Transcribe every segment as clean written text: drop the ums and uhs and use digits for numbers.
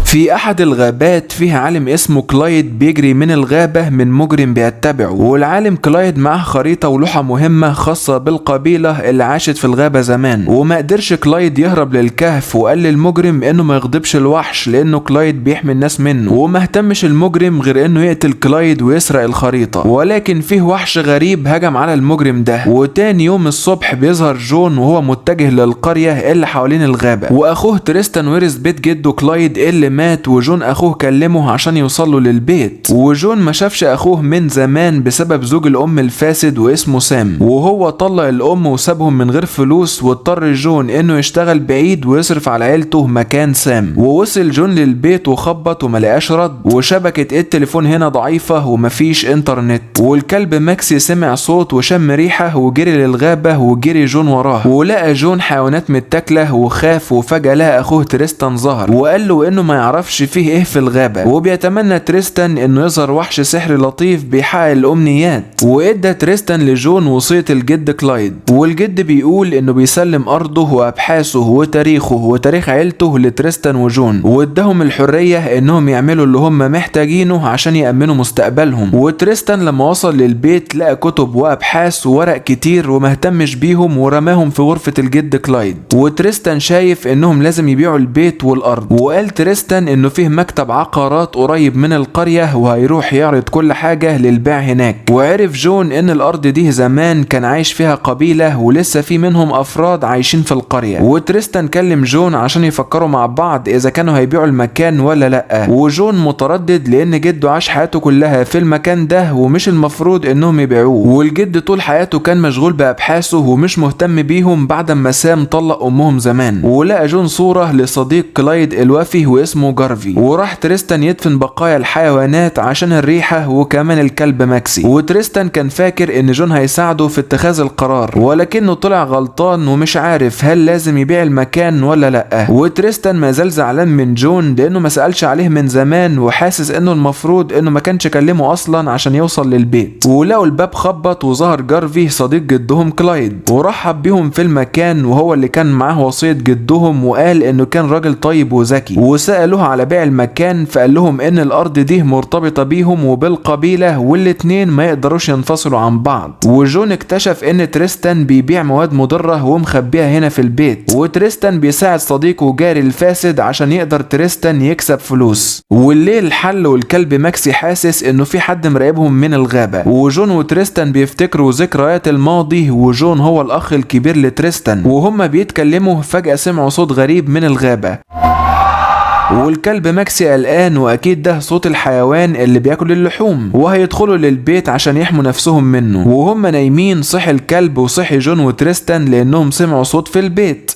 في احد الغابات فيه عالم اسمه كلايد بيجري من الغابة من مجرم بيتبعه، والعالم كلايد معاه خريطة ولوحة مهمة خاصة بالقبيلة اللي عاشت في الغابة زمان، وما قدرش كلايد يهرب للكهف، وقال للمجرم انه ما يغضبش الوحش لانه كلايد بيحمي الناس منه، وما اهتمش المجرم غير انه يقتل كلايد ويسرق الخريطة. ولكن فيه وحش غريب هجم على المجرم ده. وتاني يوم الصبح بيظهر جون وهو متجه للقرية اللي حوالين الغابة، واخوه تريستان ورث بيت جده كلايد اللي مات، وجون اخوه كلمة عشان يوصله للبيت. وجون ما شافش اخوه من زمان بسبب زوج الام الفاسد واسمه سام، وهو طلق الام وسابهم من غير فلوس، واضطر جون انه يشتغل بعيد ويصرف على عيلته مكان سام. ووصل جون للبيت وخبط وما لقاش رد، وشبكة التليفون هنا ضعيفة ومفيش انترنت، والكلب ماكسي سمع صوت وشم ريحة وجري للغابة، وجري جون وراه، ولقى جون حيوانات متاكلة وخاف. وفجأة لقى اخوه تريستان ظهر وقال له انه ما يعرفش فيه ايه في الغابة، وبيتمنى تريستان انه يظهر وحش سحري لطيف بيحقق الامنيات. وادى تريستان لجون وصية الجد كلايد، والجد بيقول انه بيسلم ارضه وابحاثه وتاريخه وتاريخ عيلته لتريستان وجون، واداهم الحرية انهم يعملوا اللي هم محتاجينه عشان يأمنوا مستقبلهم. وتريستان لما وصل للبيت لقى كتب وابحاث وورق كتير ومهتمش بيهم ورماهم في غرفة الجد كلايد. وتريستان شايف انهم لازم يبيعوا البيت والارض، وقال تريستان انه فيه مكتب عقارات قريب من القرية وهيروح يعرض كل حاجة للبيع هناك. وعرف جون ان الارض دي زمان كان عايش فيها قبيلة ولسه في منهم افراد عايشين في القرية. وتريستان كلم جون عشان يفكروا مع بعض اذا كانوا هيبيعوا المكان ولا لا، وجون متردد لان جده عاش حياته كلها في المكان ده ومش المفروض انهم يبيعوه، والجد طول حياته كان مشغول بابحاثه ومش مهتم بيهم بعد ما سام طلق امهم زمان. ولقى جون صورة لصديق كلايد الوفي واسمه جارفي، وراح تريستان يدفن بقايا الحيوانات عشان الريحة وكمان الكلب ماكسي. وتريستان كان فاكر ان جون هيساعده في اتخاذ القرار، ولكنه طلع غلطان ومش عارف هل لازم يبيع المكان ولا لا. وتريستان ما زال زعلان من جون لانه ما سألش عليه من زمان، وحاسس انه المفروض انه ما كانش كلمة اصلا عشان يوصل للبيت. ولقوا الباب خبط وظهر جارفي صديق جدهم كلايد، ورحب بيهم في المكان، وهو اللي كان معاه وصية جدهم، وقال انه كان راجل طيب وذكي. وسألوه على بيع المكان فقال لهم ان الارض دي مرتبطة بيهم وبالقبيلة والاتنين ما يقدروش ينفصلوا عن بعض. وجون اكتشف ان تريستان بيبيع مواد مضرة ومخبيها هنا في البيت، وتريستان بيساعد صديقه جاري الفاسد عشان يقدر تريستان يكسب فلوس. والليل حل والكلب ماكسي حاسس انه في حد مراقبهم من الغابة، وجون وتريستان بيفتكروا ذكريات الماضي، وجون هو الاخ الكبير لتريستان. وهما بيتكلموا فجأة سمعوا صوت غريب من الغابة، والكلب ماكسي قلقان واكيد ده صوت الحيوان اللي بياكل اللحوم، وهيدخلوا للبيت عشان يحموا نفسهم منه. وهم نايمين صحي الكلب وصحي جون وتريستان لانهم سمعوا صوت في البيت،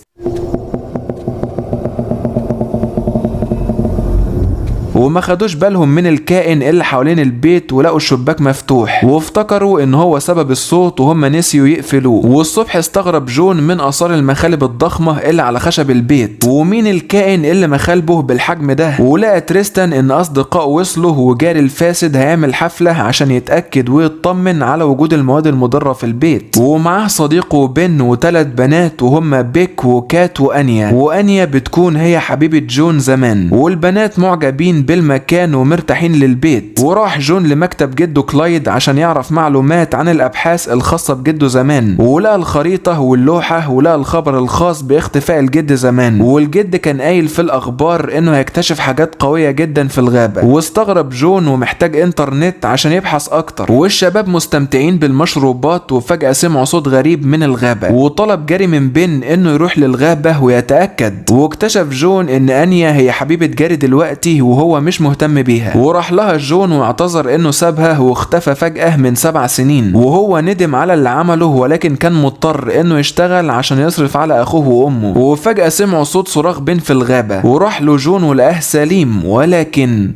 وما خدوش بالهم من الكائن اللي حوالين البيت، ولقوا الشباك مفتوح وافتكروا ان هو سبب الصوت وهم نسيوا يقفلوه. والصبح استغرب جون من اثار المخالب الضخمة اللي على خشب البيت، ومين الكائن اللي مخالبه بالحجم ده. ولقى تريستان ان اصدقائه وصلوا، وجاري الفاسد هيعمل حفلة عشان يتأكد ويطمن على وجود المواد المضرة في البيت، ومعاه صديقه بن وثلاث بنات وهم بيك وكات وانيا، وانيا بتكون هي حبيبة جون زمان، والبنات معجبين بالمكان ومرتاحين للبيت. وراح جون لمكتب جده كلايد عشان يعرف معلومات عن الابحاث الخاصة بجده زمان، ولقى الخريطة واللوحة، ولقى الخبر الخاص باختفاء الجد زمان، والجد كان قايل في الاخبار انه هيكتشف حاجات قوية جدا في الغابة. واستغرب جون ومحتاج انترنت عشان يبحث اكتر. والشباب مستمتعين بالمشروبات، وفجأة سمعوا صوت غريب من الغابة، وطلب جاري من بن انه يروح للغابة ويتأكد. واكتشف جون ان انيا هي حبيبة جاري دلوقتي وهو مش مهتم بيها، وراح لها جون واعتذر انه سابها واختفى فجأة من 7 سنين، وهو ندم على اللي عمله، ولكن كان مضطر انه يشتغل عشان يصرف على اخوه وامه. وفجأة سمعوا صوت صراخ بن في الغابة، وراح له جون ولقاه سليم، ولكن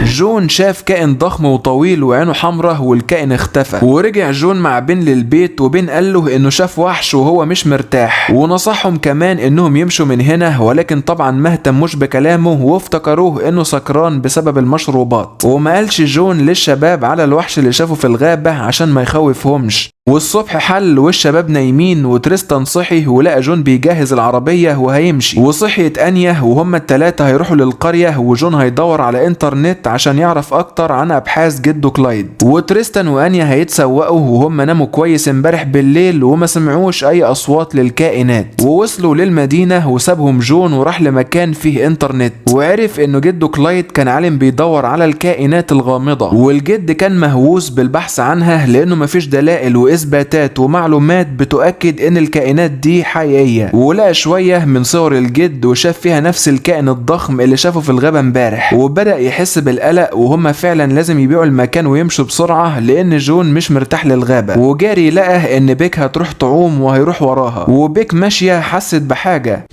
جون شاف كائن ضخم وطويل وعينه حمراء، والكائن اختفى. ورجع جون مع بن للبيت، وبن قال له انه شاف وحش وهو مش مرتاح، ونصحهم كمان انهم يمشوا من هنا، ولكن طبعا ما اهتموش بكلامه وافتكروه انه سكران بسبب المشروبات. وما قالش جون للشباب على الوحش اللي شافه في الغابة عشان ما يخوفهمش. والصبح حل والشباب نايمين، وتريستان صحي ولقى جون بيجهز العربية وهيمشي، وصحيت انيا وهما التلاتة هيروحوا للقرية، وجون هيدور على انترنت عشان يعرف اكتر عن ابحاث جده كلايد. وتريستان وانيا هيتسوقوا وهم ناموا كويس امبارح بالليل وما سمعوش اي اصوات للكائنات. ووصلوا للمدينة وسابهم جون وراح لمكان فيه انترنت، وعرف انه جده كلايد كان عالم بيدور على الكائنات الغامضة، والجد كان مهووس بالبحث عنها لانه مفيش دلائل واثباتات ومعلومات بتؤكد ان الكائنات دي حقيقية. ولقى شوية من صور الجد وشاف فيها نفس الكائن الضخم اللي شافه في الغابة امبارح، وبدأ يحس بالقلق وهم فعلا لازم يبيعوا المكان ويمشوا بسرعة لان جون مش مرتاح للغابة. وجاري لقى ان بيك هتروح تعوم وهيروح وراها، وبيك ماشية حست بحاجة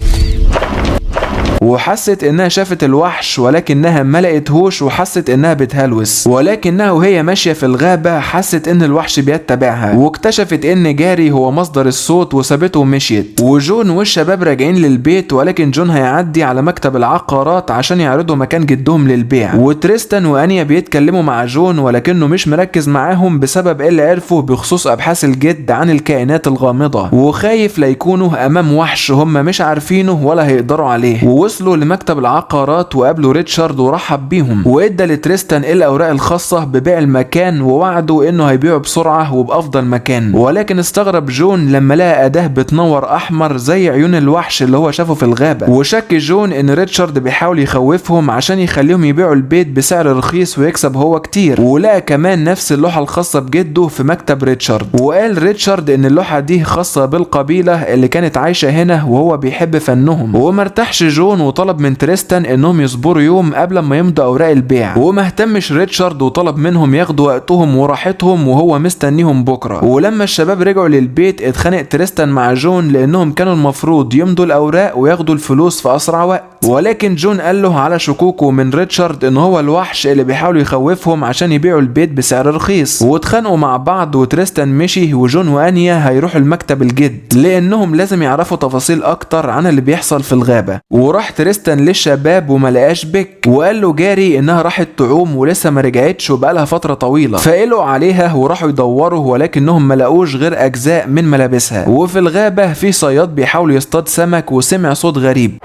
وحست انها شافت الوحش ولكنها ما لقيتهوش، وحست انها بتهلوس، ولكنها وهي ماشية في الغابة حست ان الوحش بيتبعها، واكتشفت ان جاري هو مصدر الصوت وسابته ومشيت. وجون والشباب راجعين للبيت، ولكن جون هيعدي على مكتب العقارات عشان يعرضوا مكان جدهم للبيع. وتريستان وانيا بيتكلموا مع جون ولكنه مش مركز معاهم بسبب اللي عرفه بخصوص ابحاث الجد عن الكائنات الغامضة، وخايف لا يكونوا امام وحش هم مش عارفينه ولا هيقدروا عليه. وصلوا لمكتب العقارات وقابلوا ريتشارد ورحب بيهم، وادى لتريستان الاوراق الخاصة ببيع المكان ووعده انه هيبيعه بسرعة وبافضل مكان. ولكن استغرب جون لما لقى اداه بتنور احمر زي عيون الوحش اللي هو شافه في الغابة، وشك جون ان ريتشارد بيحاول يخوفهم عشان يخليهم يبيعوا البيت بسعر رخيص ويكسب هو كتير. ولقى كمان نفس اللوحة الخاصة بجده في مكتب ريتشارد، وقال ريتشارد ان اللوحة دي خاصة بالقبيله اللي كانت عايشه هنا وهو بيحب فنهم. وما ارتاحش جون وطلب من تريستان انهم يصبروا يوم قبل ما يمضوا اوراق البيع، وما اهتمش ريتشارد وطلب منهم ياخدوا وقتهم وراحتهم وهو مستنيهم بكره. ولما الشباب رجعوا للبيت اتخانق تريستان مع جون لانهم كانوا المفروض يمضوا الاوراق وياخدوا الفلوس في اسرع وقت، ولكن جون قال له على شكوكه من ريتشارد ان هو الوحش اللي بيحاول يخوفهم عشان يبيعوا البيت بسعر رخيص. واتخانقوا مع بعض وتريستان مشي، وجون وانيا هيروحوا المكتب الجد لانهم لازم يعرفوا تفاصيل اكتر عن اللي بيحصل في الغابة. وراح تريستان للشباب وما لقاش بيك، وقال له جاري انها راحت تعوم ولسه ما رجعتش وبقالها فترة طويلة، فقلقوا عليها وراحوا يدوروا ولكنهم ما لقوش غير اجزاء من ملابسها. وفي الغابة في صياد بيحاول يصطاد سمك وسمع صوت غريب،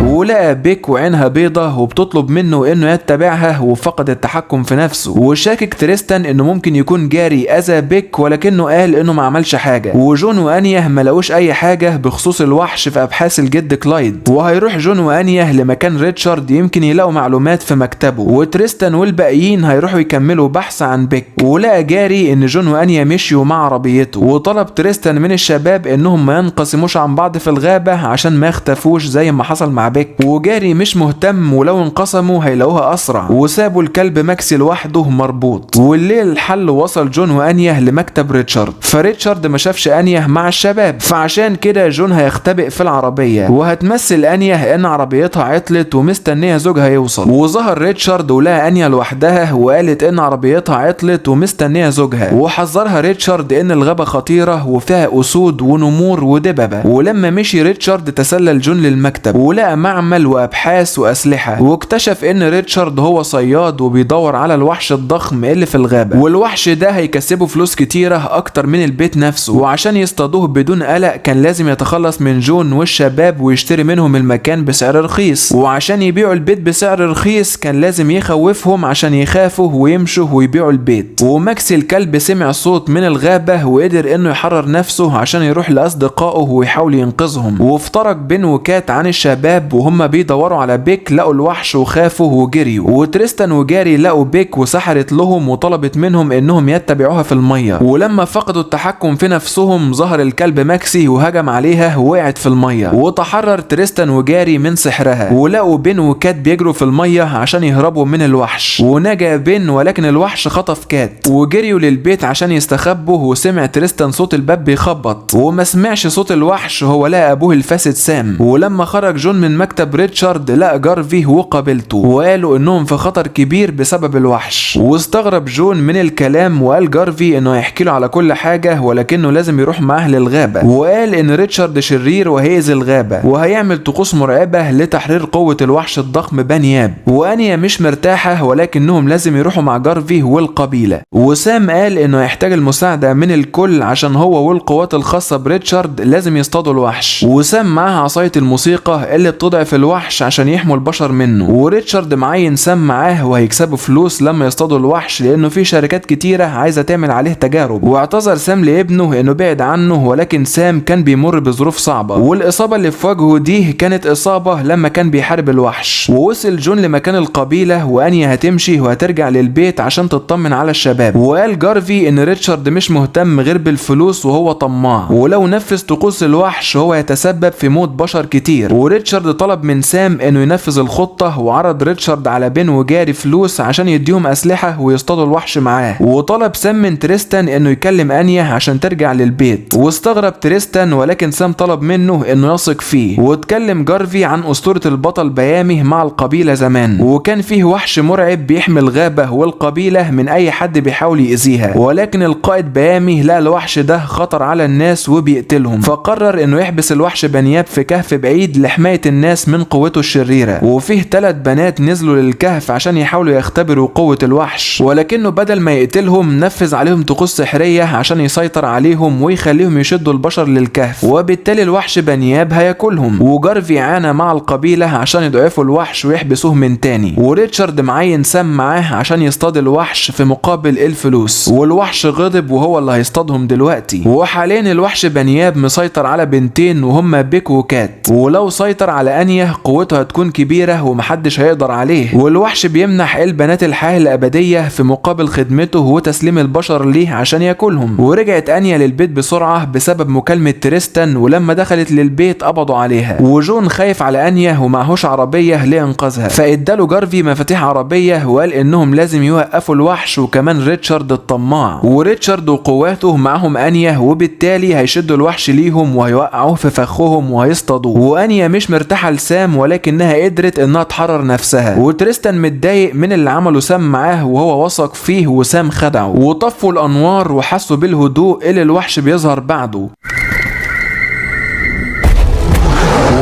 ولقى بيك وعينها بيضة وبتطلب منه انه يتبعها وفقد التحكم في نفسه. وشاكك تريستان انه ممكن يكون جاري اذى بيك ولكنه قال انه ما عملش حاجة. وجون وانيا ما لقوش اي حاجة بخصوص الوحش في ابحاث الجد كلايد، وهيروح جون وانيا لمكان ريتشارد يمكن يلاقوا معلومات في مكتبه، وتريستان والباقيين هيروحوا يكملوا بحث عن بيك. ولقى جاري ان جون وانيا مشيوا مع عربيته، وطلب تريستان من الشباب انهم ما ينقسموش عن بعض في الغابة عشان ما يختفوش زي ما حصل مع بيك. وجاري مش مهتم ولو انقسموا هيلاقوها اسرع، وسابوا الكلب ماكسي لوحده مربوط. والليل حل وصل جون وانيا لمكتب ريتشارد، فريتشارد ما شافش انيا مع الشباب، فعشان كده جون هيختبئ في العربية، وهتمثل انيا ان عربيتها عطلت ومستنيه زوجها يوصل. وظهر ريتشارد ولقى انيا لوحدها وقالت ان عربيتها عطلت ومستنيه زوجها، وحذرها ريتشارد ان الغابة خطيرة وفيها اسود ونمور ودببه. ولما مشي ريتشارد تسلل جون للمكتب ولقى معمل وابحاث واسلحه، واكتشف ان ريتشارد هو صياد وبيدور على الوحش الضخم اللي في الغابة، والوحش ده هيكسبه فلوس كتيرة اكتر من البيت نفسه، وعشان يصطادوه بدون قلق كان لازم يتخلص من جون والشباب ويشتري منهم المكان بسعر رخيص، وعشان يبيعوا البيت بسعر رخيص كان لازم يخوفهم عشان يخافوا ويمشوا ويبيعوا البيت. وماكسي الكلب سمع صوت من الغابة وقدر انه يحرر نفسه عشان يروح لاصدقائه ويحاول ينقذهم. وافترق بن وكات عن الشباب وهم بيدوروا على بيك، لقوا الوحش وخافوا وجريوا. وتريستان وجاري لقوا بيك وسحرت لهم وطلبت منهم انهم يتبعوها في المية، ولما فقدوا التحكم في نفسهم ظهر الكلب ماكسي وهجم عليها ووقعت في المية. وتحرر تريستان وجاري من سحرها، ولقوا بن وكات بيجروا في المية عشان يهربوا من الوحش، ونجا بن ولكن الوحش خطف كات. وجريوا للبيت عشان يستخبوا، وسمع تريستان صوت الباب بيخبط وما سمعش صوت الوحش، هو لقى ابوه الفاسد سام. ولما خرج جون من مكتب لمكتب ريتشارد لقى جارفي وقابلته، وقالوا انهم في خطر كبير بسبب الوحش. واستغرب جون من الكلام وقال جارفي انه هيحكي له على كل حاجة ولكنه لازم يروح معاه للغابة، وقال ان ريتشارد شرير وهيأذي الغابة وهيعمل طقوس مرعبة لتحرير قوة الوحش الضخم بانياب. وانيا مش مرتاحة ولكنهم لازم يروحوا مع جارفي والقبيلة. وسام قال انه هيحتاج المساعدة من الكل عشان هو والقوات الخاصة بريتشارد لازم يصطادوا الوحش. وسام معاه عصاية الموسيقى اللي بتضعف الوحش عشان يحموا البشر منه، وريتشارد معين سام معاه وهيكسبوا فلوس لما يصطادوا الوحش لانه في شركات كتيرة عايزة تعمل عليه تجارب. واعتذر سام لابنه انه بعد عنه، ولكن سام كان بيمر بظروف صعبة، والاصابة اللي في وجهه دي كانت اصابة لما كان بيحارب الوحش. ووصل جون لمكان القبيلة وانيا هتمشي وهترجع للبيت عشان تطمن على الشباب. وقال جارفي ان ريتشارد مش مهتم غير بالفلوس وهو طماع، ولو نفذ طقوس الوحش هو يتسبب في موت بشر كتير. وريتشارد طلب من سام انه ينفذ الخطة، وعرض ريتشارد على بن وجاري فلوس عشان يديهم اسلحة ويصطادوا الوحش معاه. وطلب سام من تريستان انه يكلم انيا عشان ترجع للبيت، واستغرب تريستان ولكن سام طلب منه انه يثق فيه. واتكلم جارفي عن اسطورة البطل بيامي مع القبيلة زمان، وكان فيه وحش مرعب بيحمي الغابة والقبيلة من اي حد بيحاول يأذيها، ولكن القائد بيامي لقى الوحش ده خطر على الناس وبيقتلهم، فقرر انه يحبس الوحش بنياب في كهف بعيد لحماية الناس من قوته الشريرة. وفيه 3 بنات نزلوا للكهف عشان يحاولوا يختبروا قوة الوحش، ولكنه بدل ما يقتلهم نفذ عليهم طقوس سحرية عشان يسيطر عليهم ويخليهم يشدوا البشر للكهف، وبالتالي الوحش بنياب هياكلهم. وجارفي عانى مع القبيلة عشان يضعفوا الوحش ويحبسوه من تاني، وريتشارد معين سام معاه عشان يصطاد الوحش في مقابل الفلوس، والوحش غضب وهو اللي هيصطادهم دلوقتي. وحاليا الوحش بنياب مسيطر على بنتين وهما بيك وكات، ولو سيطر على انيا قوته هتكون كبيرة ومحدش هيقدر عليه. والوحش بيمنح البنات الحياة الأبدية في مقابل خدمته وتسليم البشر ليه عشان ياكلهم. ورجعت انيا للبيت بسرعة بسبب مكالمة تريستان، ولما دخلت للبيت قبضوا عليها. وجون خايف على انيا ومعهوش عربية لإنقاذها، فاداله جارفي مفاتيح عربية وقال انهم لازم يوقفوا الوحش وكمان ريتشارد الطماع. وريتشارد وقواته معهم انيا، وبالتالي هيشدوا الوحش ليهم وهيوقعوه في فخهم وهيصطادوه. وانيا مش مرتاحة لسام ولكنها قدرت انها تحرر نفسها. وتريستان متضايق من اللي عمله سام معاه وهو وثق فيه وسام خدعه. وطفوا الانوار وحسوا بالهدوء اللي الوحش بيظهر بعده،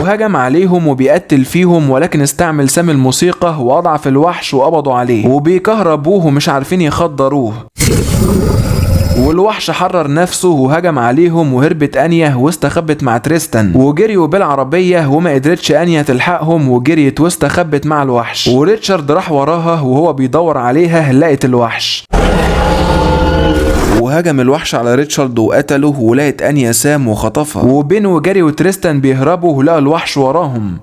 وهجم عليهم وبيقتل فيهم، ولكن استعمل سام الموسيقى وأضعف الوحش وقبضوا عليه، وبيكهربوه ومش عارفين يخدروه. والوحش حرر نفسه وهجم عليهم، وهربت انيا واستخبت مع تريستان، وجريوا بالعربية وما قدرتش انيا تلحقهم وجريت واستخبت مع الوحش. وريتشارد راح وراها وهو بيدور عليها لقت الوحش، وهجم الوحش على ريتشارد وقتله، ولقت انيا سام وخطفها. وبين وجاري وتريستان بيهربوا ولقوا الوحش وراهم،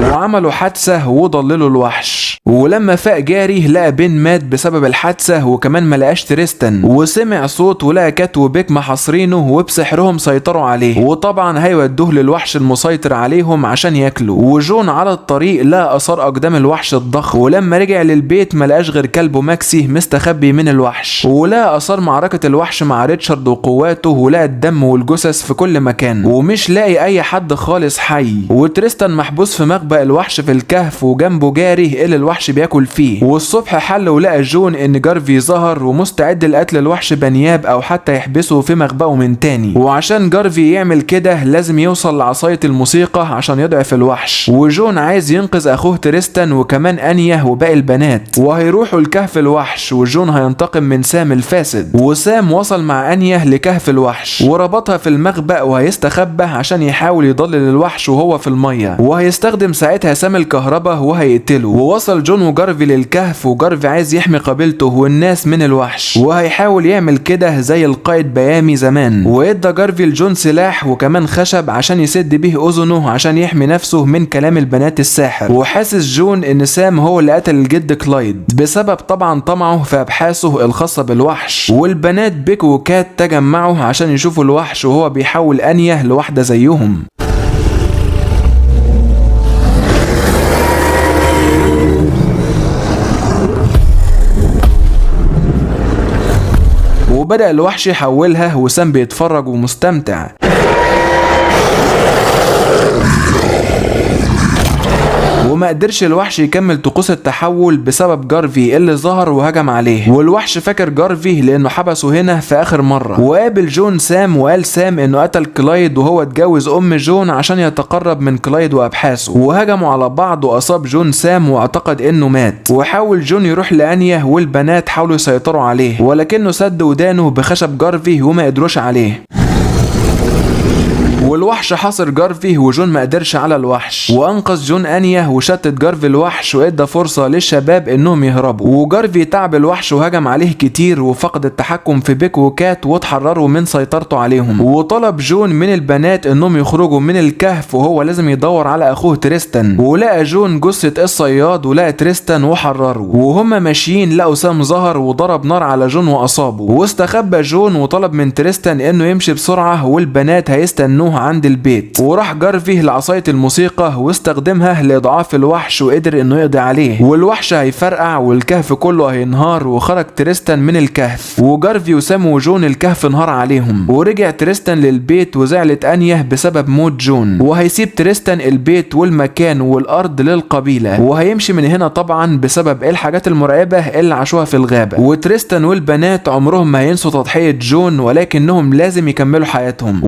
وعملوا حادثة وضللوا الوحش. ولما فاق جاري لقى بين مات بسبب الحادثة، وكمان ما لقاش تريستان، وسمع صوت ولقى كات وبيك محاصرينه وبسحرهم سيطروا عليه، وطبعا هيودوه للوحش المسيطر عليهم عشان ياكلوا. وجون على الطريق لقى اثار اقدام الوحش الضخم، ولما رجع للبيت ما لقاش غير كلبه ماكسي مستخبي من الوحش، ولقى اثار معركة الوحش مع ريتشارد وقواته، ولقى الدم والجثث في كل مكان، ومش لاقي اي حد خالص حي. وتريستان محبوس في مخبأ الوحش في الكهف، وجنبه جاري اللي الوحش بياكل فيه. والصبح حل ولقى جون ان جارفي ظهر ومستعد لقتل الوحش بنياب او حتى يحبسه في مخبأه من تاني، وعشان جارفي يعمل كده لازم يوصل لعصاية الموسيقى عشان يضعف الوحش. وجون عايز ينقذ اخوه تريستان وكمان انيا وباقي البنات، وهيروحوا لكهف الوحش، وجون هينتقم من سام الفاسد. وسام وصل مع انيا لكهف الوحش وربطها في المخبأ، وهيستخبى عشان يحاول يضلل الوحش وهو في المية، وهيستخدم ساعتها سام الكهرباء وهيقتله. ووصل جون وجارفي للكهف، وجارفي عايز يحمي قبيلته والناس من الوحش، وهيحاول يعمل كده زي القائد بيامي زمان. وادى جارفي لجون سلاح وكمان خشب عشان يسد بيه اذنه عشان يحمي نفسه من كلام البنات الساحر. وحاسس جون ان سام هو اللي قتل الجد كلايد بسبب طبعا طمعه في ابحاثه الخاصة بالوحش. والبنات بيك وكات تجمعوا عشان يشوفوا الوحش وهو بيحول انيا لواحدة زيهم. وبدأ الوحش يحولها وسام بيتفرج ومستمتع. وما قدرش الوحش يكمل طقوس التحول بسبب جارفي اللي ظهر وهجم عليه، والوحش فاكر جارفي لانه حبسه هنا في اخر مرة. وقابل جون سام وقال سام انه قتل كلايد وهو اتجوز ام جون عشان يتقرب من كلايد وابحاثه، وهجموا على بعض واصاب جون سام واعتقد انه مات. وحاول جون يروح لانيا والبنات حاولوا يسيطروا عليه، ولكنه سد ودانه بخشب جارفي وما قدروش عليه. والوحش حاصر جارفي وجون ما قدرش على الوحش، وانقذ جون انيا وشتت جارفي الوحش وادى فرصة للشباب انهم يهربوا. وجارفي تعب الوحش وهجم عليه كتير وفقد التحكم في بيك وكات واتحرروا من سيطرته عليهم. وطلب جون من البنات انهم يخرجوا من الكهف وهو لازم يدور على اخوه تريستان، ولقى جون جثة الصياد ولقى تريستان وحرره. وهما ماشيين لقوا سام ظهر وضرب نار على جون واصابه، واستخبى جون وطلب من تريستان انه يمشي بسرعة والبنات هيستنوه عند البيت. وراح جارفي لعصاية الموسيقى واستخدمها لإضعاف الوحش وقدر انه يقضي عليه، والوحش هيفرقع والكهف كله هينهار. وخرج تريستان من الكهف، وجارفي وسام وجون الكهف انهار عليهم. ورجع تريستان للبيت وزعلت انيا بسبب موت جون، وهيسيب تريستان البيت والمكان والارض للقبيلة، وهيمشي من هنا طبعا بسبب الحاجات المرعبة اللي عاشوها في الغابة. وتريستان والبنات عمرهم ما هينسوا تضحية جون، ولكنهم لازم يكملوا حياتهم.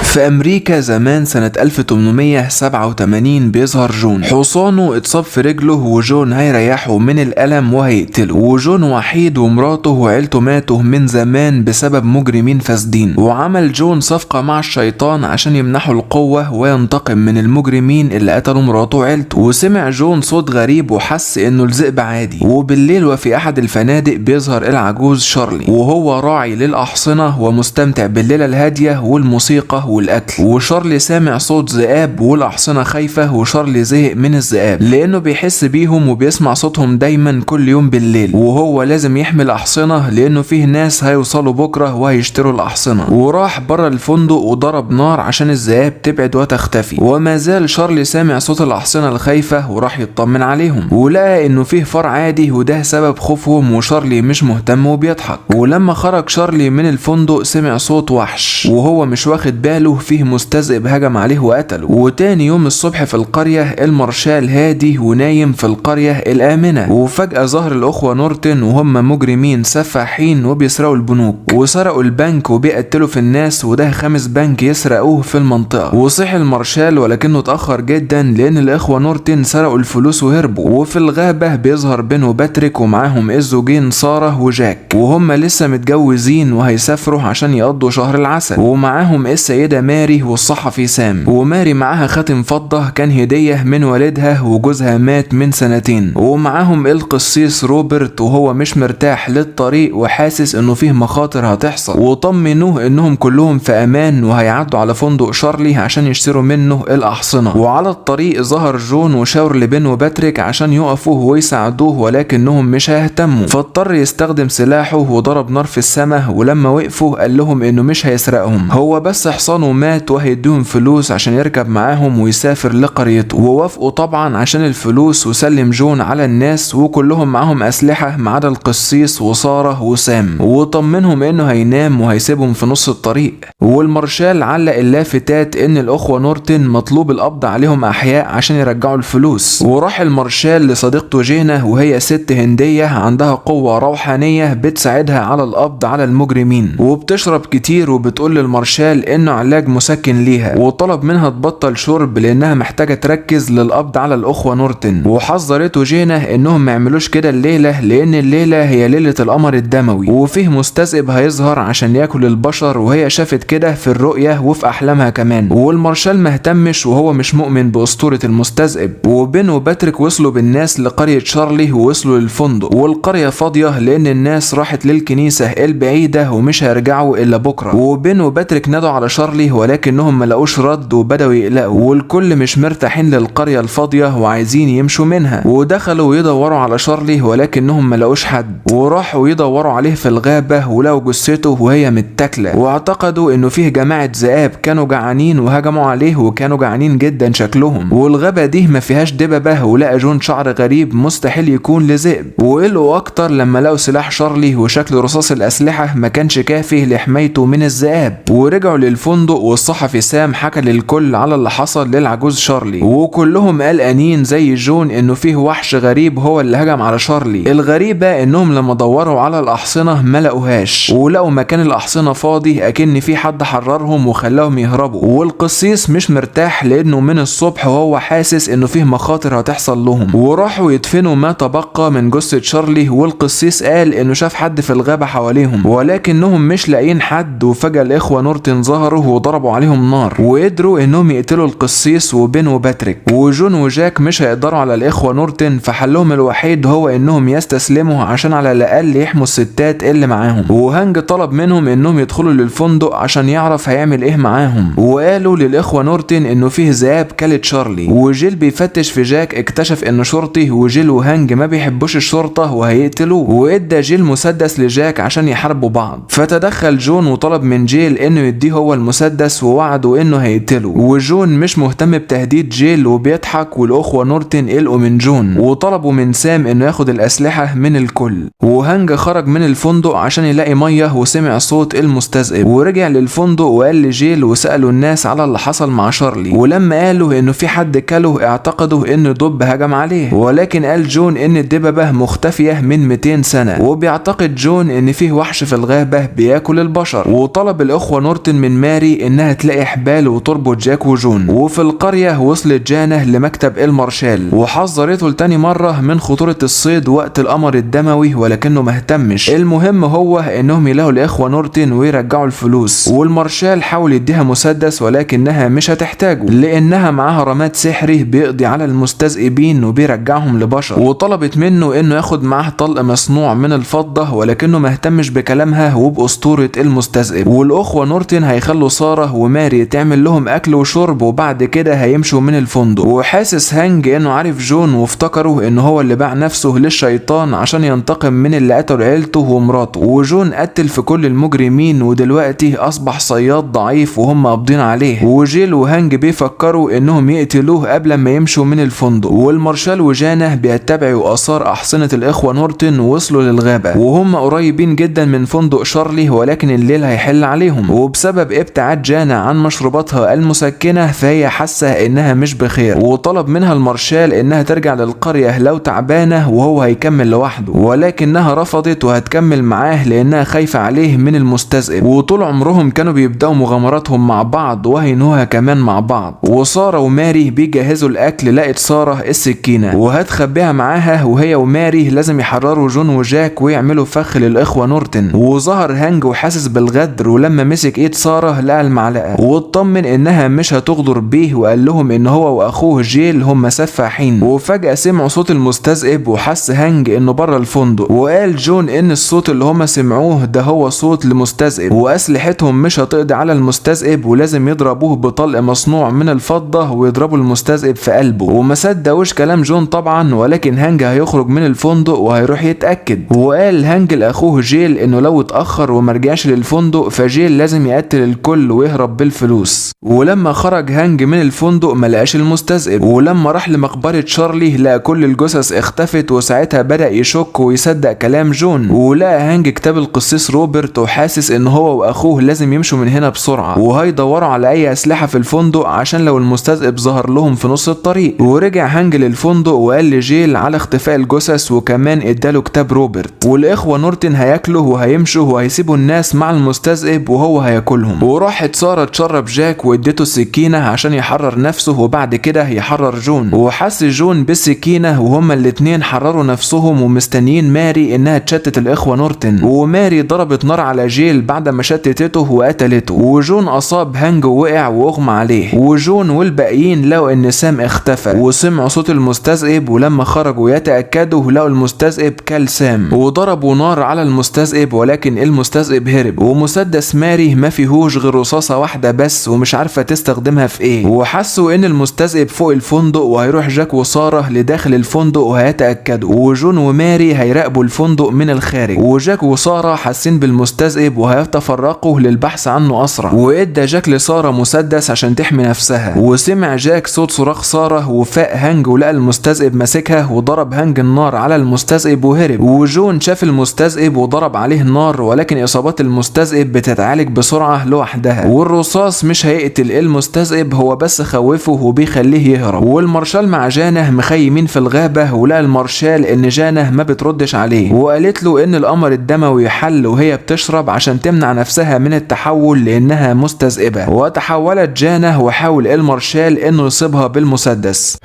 في امريكا زمان سنة 1887 بيظهر جون، حصانه اتصاب في رجله وجون هيريحه من الالم وهيقتله. وجون وحيد ومراته وعيلته ماتوا من زمان بسبب مجرمين فاسدين، وعمل جون صفقة مع الشيطان عشان يمنحه القوة وينتقم من المجرمين اللي قتلوا مراته وعيلته. وسمع جون صوت غريب وحس انه الذئب عادي. وبالليل وفي احد الفنادق بيظهر العجوز شارلي، وهو راعي للاحصنة ومستمتع بالليلة الهادية والموسيقى والاكل. وشارلي سامع صوت ذئاب والاحصنه خايفة، وشارلي زهق من الذئاب لانه بيحس بيهم وبيسمع صوتهم دايما كل يوم بالليل، وهو لازم يحمي الاحصنه لانه فيه ناس هيوصلوا بكره وهيشتروا الاحصنه. وراح بره الفندق وضرب نار عشان الذئاب تبعد وتختفي، وما زال شارلي سامع صوت الاحصنه الخايفه وراح يطمن عليهم، ولقى انه فيه فار عادي وده سبب خوفهم، وشارلي مش مهتم وبيضحك. ولما خرج شارلي من الفندق سمع صوت وحش وهو مش واخد باله، فيه مستذئب هجم عليه وقتله. وتاني يوم الصبح في القرية المارشال هادي ونايم في القرية الآمنة، وفجأة ظهر الأخوة نورتن وهم مجرمين سفاحين وبيسرقوا البنوك، وسرقوا البنك وبيقتلوا في الناس، وده 5 بنك يسرقوه في المنطقة. وصحي المارشال ولكنه اتأخر جدا لأن الإخوة نورتن سرقوا الفلوس وهربوا. وفي الغابة بيظهر بن وباتريك ومعاهم الزوجين سارة وجاك، وهم لسه متجوزين وهيسافروا عشان يقضوا شهر العسل، ومعاهم السيدة ماري والصحفي سام. وماري معاها خاتم فضة كان هدية من والدها وجوزها مات من سنتين، ومعاهم القسيس روبرت وهو مش مرتاح للطريق وحاسس انه فيه مخاطر هتحصل، وطمنوه انهم كلهم في امان وهيعدوا على فندق شارلي عشان يشتروا منه الاحصنة. وعلى الطريق ظهر جون وشاور لبن وباتريك عشان يقفوه ويساعدوه، ولكنهم مش هيهتموا، فاضطر يستخدم سلاحه وضرب نار في السماء. ولما وقفوا قال لهم انه مش هيسرقهم، هو بس حصانه مات وهيديهم فلوس عشان يركب معاهم ويسافر لقريته. ووافقوا طبعا عشان الفلوس، وسلم جون على الناس وكلهم معاهم اسلحة ما عدا القسيس وسارة وسام، وطمنهم انه هينام وهيسيبهم في نص الطريق. والمارشال علق اللافتات ان الاخوة نورتن مطلوب القبض عليهم احياء عشان يرجعوا الفلوس. وراح المارشال لصديقته جينا، وهي ست هنديه عندها قوة روحانية بتساعدها على القبض على المجرمين، وبتشرب كتير وبتقول للمارشال انه علاج مسكن ليها، وطلب منها تبطل شرب لانها محتاجه تركز للقبض على الاخوة نورتن. وحذرته جينا انهم ما يعملوش كده الليلة لان الليلة هي ليلة القمر الدموي، وفيه مستذئب هيظهر عشان ياكل البشر، وهي شافت كده في الرؤية وفي احلامها كمان. والمارشال ما اهتمش وهو مش مؤمن باسطوره المستذئب. وبن وباتريك وصلوا بالناس لقرية شارلي ووصلوا للفندق، والقريه فاضية لان الناس راحت للكنيسة البعيدة ومش هيرجعوا الا بكره. وبن وباتريك نادوا على شارلي شارلي، ولكنهم ما لقوش رد وبدأوا يقلقوا، والكل مش مرتاحين للقرية الفاضية وعايزين يمشوا منها. ودخلوا يدوروا على شارلي ولكنهم ما لقوش حد، وراحوا يدوروا عليه في الغابة ولقوا جثته وهي متاكلة، واعتقدوا انه فيه جماعة ذئاب كانوا جعانين وهجموا عليه، وكانوا جعانين جدا شكلهم، والغابة دي ما فيهاش دببة، ولقى جون شعر غريب مستحيل يكون لذئب. وقلقوا اكتر لما لقوا سلاح شارلي وشكل رصاص الاسلحة ما كانش كافي لحمايته من الذئاب. ورجعوا للفندق والصحفي سام حكى للكل على اللي حصل للعجوز شارلي، وكلهم قلقانين زي جون انه فيه وحش غريب هو اللي هجم على شارلي. الغريبة انهم لما دوروا على الاحصنة ما لقوهاش، ولقوا مكان الاحصنة فاضي اكن في حد حررهم وخلاهم يهربوا. والقسيس مش مرتاح لانه من الصبح وهو حاسس انه فيه مخاطر هتحصل لهم. وراحوا يدفنوا ما تبقى من جثة شارلي، والقسيس قال انه شاف حد في الغابة حواليهم ولكنهم مش لاقيين حد. وفجأة الاخوة نورتن ظهروا وضربوا عليهم نار، وقدروا انهم يقتلوا القسيس وبن وباتريك. وجون وجاك مش هيقدروا على الاخوة نورتن، فحلهم الوحيد هو انهم يستسلموا عشان على الاقل يحموا الستات اللي معاهم. وهانج طلب منهم انهم يدخلوا للفندق عشان يعرف هيعمل ايه معاهم، وقالوا للاخوة نورتن انه فيه ذئاب كلت شارلي. وجيل بيفتش في جاك اكتشف انه شرطي، وجيل وهانج ما بيحبوش الشرطة وهيقتلوه، وادى جيل مسدس لجاك عشان يحاربوا بعض. فتدخل جون وطلب من جيل انه يديه هو المسدس ووعده انه هيقتله، وجون مش مهتم بتهديد جيل وبيضحك. والاخوة نورتن قلقوا من جون وطلبوا من سام انه ياخد الاسلحة من الكل. وهانج خرج من الفندق عشان يلاقي مية وسمع صوت المستذئب، ورجع للفندق وقال لجيل وسألوا الناس على اللي حصل مع شارلي، ولما قالوا انه في حد كله اعتقدوا ان دب هجم عليه، ولكن قال جون ان الدببة مختفية من 200 سنة، وبيعتقد جون ان فيه وحش في الغابة بياكل البشر. وطلب الاخوة نورتن من ماري انها تلاقي حبال وتربط جاك وجون. وفي القرية وصلت جانا لمكتب المارشال وحذرته لتاني مرة من خطورة الصيد وقت القمر الدموي، ولكنه مهتمش. المهم هو انهم يلاقوا الاخوة نورتن ويرجعوا الفلوس. والمارشال حاول يديها مسدس ولكنها مش هتحتاجه لانها معاها رماد سحري بيقضي على المستذئبين وبيرجعهم لبشر. وطلبت منه انه ياخد معاه طلق مصنوع من الفضة، ولكنه مهتمش بكلامها وبأسطورة المستذئب. والاخوة نورتن هيخلوا سارة وماري تعمل لهم اكل وشرب، وبعد كده هيمشوا من الفندق. وحاسس هانج انه عارف جون وافتكروا ان هو اللي باع نفسه للشيطان عشان ينتقم من اللي قتلوا عيلته ومراته. وجون قتل في كل المجرمين ودلوقتي اصبح صياد ضعيف وهم قابضين عليه. وجيل وهانج بيفكروا انهم يقتلوه قبل ما يمشوا من الفندق. والمارشال وجانا بيتبعوا اثار احصنة الاخوة نورتن ووصلوا للغابة، وهم قريبين جدا من فندق شارلي، ولكن الليل هيحل عليهم. وبسبب ابتعاد جانا عن مشروباتها المسكنة فهي حاسة انها مش بخير، وطلب منها المارشال انها ترجع للقرية لو تعبانة وهو هيكمل لوحده، ولكنها رفضت وهتكمل معاه لانها خايفة عليه من المستذئب. وطول عمرهم كانوا بيبدأوا مغامراتهم مع بعض وهينوها كمان مع بعض. وسارة وماري بيجهزوا الاكل، لقت سارة السكينة وهتخبيها معاها، وهي وماري لازم يحرروا جون وجاك ويعملوا فخ للاخوة نورتن. وظهر هانج وحاسس بالغدر، ولما مسك ايد سارة لقى المعلقة واطمن انها مش هتغدر بيه، وقال لهم ان هو واخوه جيل هم سفاحين. وفجأة سمعوا صوت المستذئب وحس هانج انه بره الفندق، وقال جون ان الصوت اللي هم سمعوه ده هو صوت لمستذئب، واسلحتهم مش هتقضي على المستذئب ولازم يضربوه بطلق مصنوع من الفضة ويضربوا المستذئب في قلبه. وما صدقوش كلام جون طبعا، ولكن هانج هيخرج من الفندق وهيروح يتأكد. وقال هانج لاخوه جيل انه لو اتأخر ومرجعش للفندق فجيل لازم يقتل الكل ويهرب بالفلوس. ولما خرج هانج من الفندق ما لقاش المستذئب، ولما راح لمقبرة شارلي لقى كل الجثث اختفت، وساعتها بدأ يشك ويصدق كلام جون. ولقى هانج كتاب القسيس روبرت وحاسس ان هو واخوه لازم يمشوا من هنا بسرعة، وهيدوروا على اي اسلحة في الفندق عشان لو المستذئب ظهر لهم في نص الطريق. ورجع هانج للفندق وقال لجيل على اختفاء الجثث، وكمان اداله كتاب روبرت. والاخوة نورتن هياكلوا وهيمشوا وهيسيبوا الناس مع المستذئب وهو هياكلهم. وراحت سارة تشرب جاك واديته السكينة عشان يحرر نفسه وبعد كده يحرر جون. وحس جون بالسكينة وهما الاتنين حرروا نفسهم ومستنيين ماري انها تشتت الاخوة نورتن. وماري ضربت نار على جيل بعد ما شتتته وقتلته، وجون اصاب هانج ووقع واغمى عليه. وجون والباقيين لقوا ان سام اختفى وسمعوا صوت المستذئب، ولما خرجوا يتأكدوا لقوا المستذئب كل سام وضربوا نار على المستذئب، ولكن المستذئب هرب. ومسدس ماري ما فيهوش غير رصاص رصاصة واحدة بس ومش عارفة تستخدمها في ايه. وحسوا ان المستذئب فوق الفندق، وهيروح جاك وسارة لداخل الفندق وهيتأكدوا، وجون وماري هيراقبوا الفندق من الخارج. وجاك وسارة حاسين بالمستذئب وهيتفرقوا للبحث عنه اسرع. وادى جاك لسارة مسدس عشان تحمي نفسها. وسمع جاك صوت صراخ سارة وفاق هانج ولقى المستذئب ماسكها وضرب هانج النار على المستذئب وهرب. وجون شاف المستذئب وضرب عليه النار، ولكن اصابات المستذئب بتتعالج بسرعة لوحدها، والرصاص مش هيقتل المستذئب، هو بس خوفه وبيخليه يهرب. والمارشال مع جانه مخيمين في الغابة، ولقى المارشال ان جانه ما بتردش عليه، وقالت له ان القمر الدموي حل وهي بتشرب عشان تمنع نفسها من التحول لانها مستذئبة. وتحولت جانه وحاول المارشال انه يصيبها بالمسدس،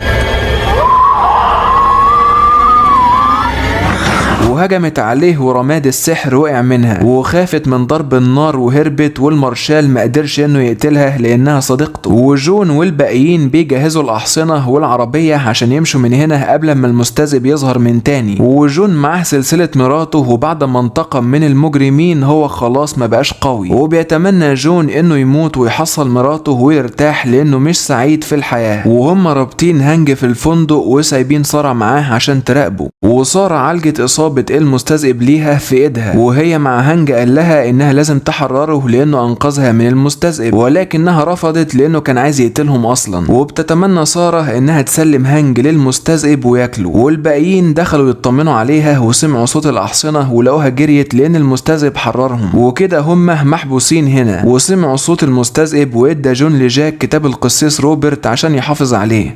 وهجمت عليه ورماد السحر وقع منها، وخافت من ضرب النار وهربت. والمارشال ما قدرش انه يقتلها لانها صديقته. وجون والباقيين بيجهزوا الاحصنة والعربية عشان يمشوا من هنا قبل ما المستذئب يظهر من تاني. وجون معاه سلسلة مراته، وبعد ما انتقم من المجرمين هو خلاص ما بقاش قوي، وبيتمنى جون انه يموت ويحصل مراته ويرتاح لانه مش سعيد في الحياة. وهم رابطين هانج في الفندق وسايبين سارة معاه عشان تراقبه. وسارة عالجت إصابة المستذئب ليها في ايدها، وهي مع هانج قال لها انها لازم تحرره لانه انقذها من المستذئب، ولكنها رفضت لانه كان عايز يقتلهم اصلا. وبتتمنى سارة انها تسلم هانج للمستذئب وياكله. والباقيين دخلوا يطمنوا عليها وسمعوا صوت الاحصنة ولقوها جريت لان المستذئب حررهم، وكده هم محبوسين هنا. وسمعوا صوت المستذئب وادى جون لجاك كتاب القسيس روبرت عشان يحافظ عليه.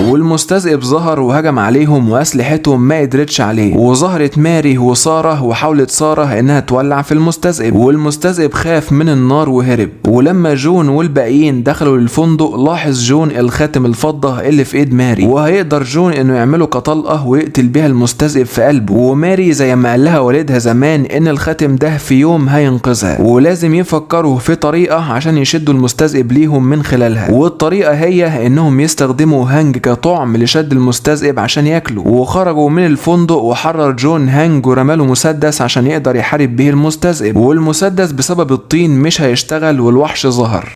والمستذئب ظهر وهجم عليهم واسلحتهم ما قدرتش عليه. وظهرت ماري وسارة، وحاولت سارة انها تولع في المستذئب، والمستذئب خاف من النار وهرب. ولما جون والباقيين دخلوا للفندق لاحظ جون الخاتم الفضة اللي في ايد ماري، وهيقدر جون انه يعمله كطلقة ويقتل بيها المستذئب في قلبه. وماري زي ما قال لها والدها زمان ان الخاتم ده في يوم هينقذها، ولازم يفكروا في طريقة عشان يشدوا المستذئب ليهم من خلالها. والطريقة هي انهم يستخدموا هانج كطعم لشد المستذئب عشان ياكله. وخرجوا من الفندق وحرر جون هانج ورماله مسدس عشان يقدر يحارب به المستذئب، والمسدس بسبب الطين مش هيشتغل والوحش ظهر.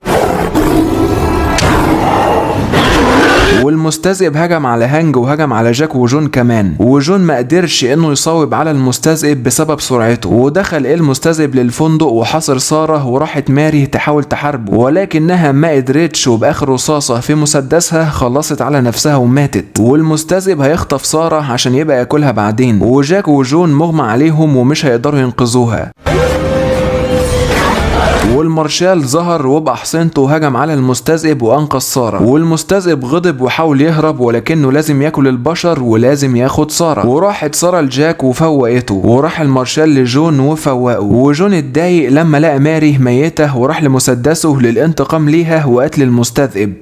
والمستذئب هجم على هانج وهجم على جاك وجون كمان، وجون ما قدرش انه يصوب على المستذئب بسبب سرعته. ودخل المستذئب للفندق وحاصر سارة، وراحت ماري تحاول تحاربه ولكنها ما قدرتش، وباخر رصاصة في مسدسها خلصت على نفسها وماتت. والمستذئب هيخطف سارة عشان يبقى ياكلها بعدين، وجاك وجون مغمى عليهم ومش هيقدروا ينقذوها. والمارشال ظهر وبأحصنته هجم على المستذئب وأنقذ سارة، والمستذئب غضب وحاول يهرب ولكنه لازم ياكل البشر ولازم ياخد سارة. وراحت سارة لجاك وفوقته، وراح المارشال لجون وفوقه. وجون اتضايق لما لقى ماري ميتة وراح لمسدسه للانتقام ليها وقتل المستذئب.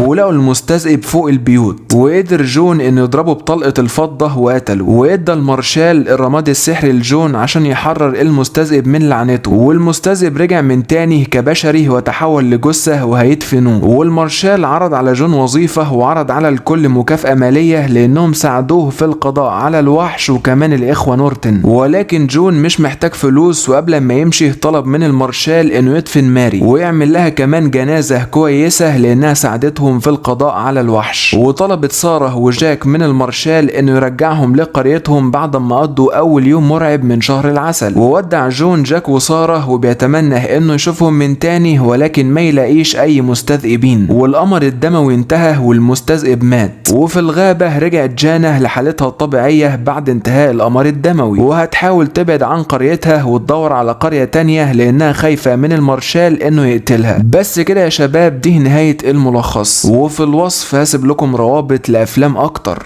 ولقوا المستذئب فوق البيوت، وقدر جون انه يضربه بطلقة الفضة وقتله. وادى المارشال الرماد السحري لجون عشان يحرر المستذئب من لعنته. والمستذئب رجع من تاني كبشري وتحول لجثة وهيدفنوه. والمارشال عرض على جون وظيفة وعرض على الكل مكافأة مالية لانهم ساعدوه في القضاء على الوحش وكمان الاخوة نورتن، ولكن جون مش محتاج فلوس. وقبل ما يمشي طلب من المارشال انه يدفن ماري ويعمل لها كمان جنازة كويسة لانها ساعدتهم في القضاء على الوحش. وطلبت سارة وجاك من المارشال انه يرجعهم لقريتهم بعد ما قضوا اول يوم مرعب من شهر العسل. وودع جون جاك وسارة وبيتمنى انه يشوفهم من تاني ولكن ما يلاقيش اي مستذئبين. والقمر الدموي انتهى والمستذئب مات. وفي الغابة رجعت جانا لحالتها الطبيعية بعد انتهاء القمر الدموي، وهتحاول تبعد عن قريتها وتدور على قرية تانية لانها خايفة من المارشال انه يقتلها. بس كده يا شباب، دي نهاية الملخص. وفي الوصف هسيب لكم روابط لأفلام أكتر.